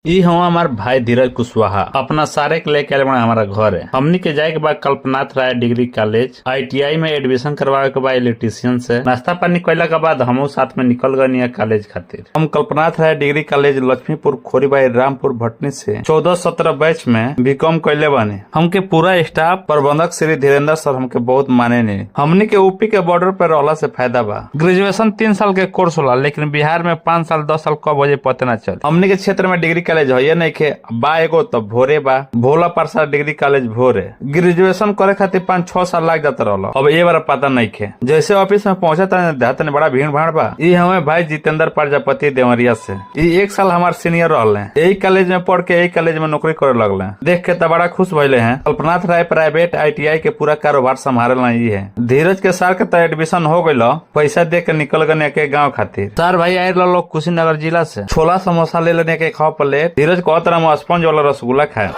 इ हवा हमार भाई धीरज कुशवाहा अपना सारे के लेके आइल बाड़े हमारा घरे। हमनी के जाए के बा कल्पनाथ राय डिग्री कॉलेज आईटीआई में एडमिशन करवावे के बा इलेक्ट्रीशियन से। नाश्ता पानी कइला के बाद हमहू साथ में निकल गनी कॉलेज खातिर। हम कल्पनाथ राय डिग्री कॉलेज लक्ष्मीपुर खोरीबाई रामपुर भटनी से 14-17 बैच में बीकॉम कइले बानी। हमके पूरा स्टाफ प्रबंधक श्री धीरेन्द्र सर हमके बहुत माने नी। हमनी के यूपी के बॉर्डर पे रहला से फायदा बा। ग्रेजुएशन 3 साल के कोर्स होला, लेकिन बिहार में 5 साल 10 साल कब हो जाए पता ना चले। हमनी के क्षेत्र में डिग्री कॉलेज है नहीं खे बा, एगो तो भोरे बा, भोला प्रसाद डिग्री कॉलेज भोरे। ग्रेजुएशन करे खातिर 5-6 साल लाग जाता रहल, अब ये बार पता नहीं खे। जैसे ऑफिस में पहुंचा था देहात में बड़ा भीड़ भाड़ बा। ई हमें भाई जितेंद्र प्रजापति देवरिया से, ई 1 साल हमार सीनियर रहले, यही कॉलेज में पढ़ के यही कॉलेज में नौकरी करे लगले। देख के तो बड़ा खुश भइले हैं। कल्पनाथ राय प्राइवेट आईटीआई के पूरा कारोबार संभाले ई है। धीरज के सार के तो एडमिशन हो गइल, पैसा दे के निकल गने के गांव खातिर। सर भाई आए लोग कुशीनगर जिला से, छोला समोसा ले लेने के खाओ प्लेट। धीरज कहत रहा स्पंज वाला रसगुल्ला खाए।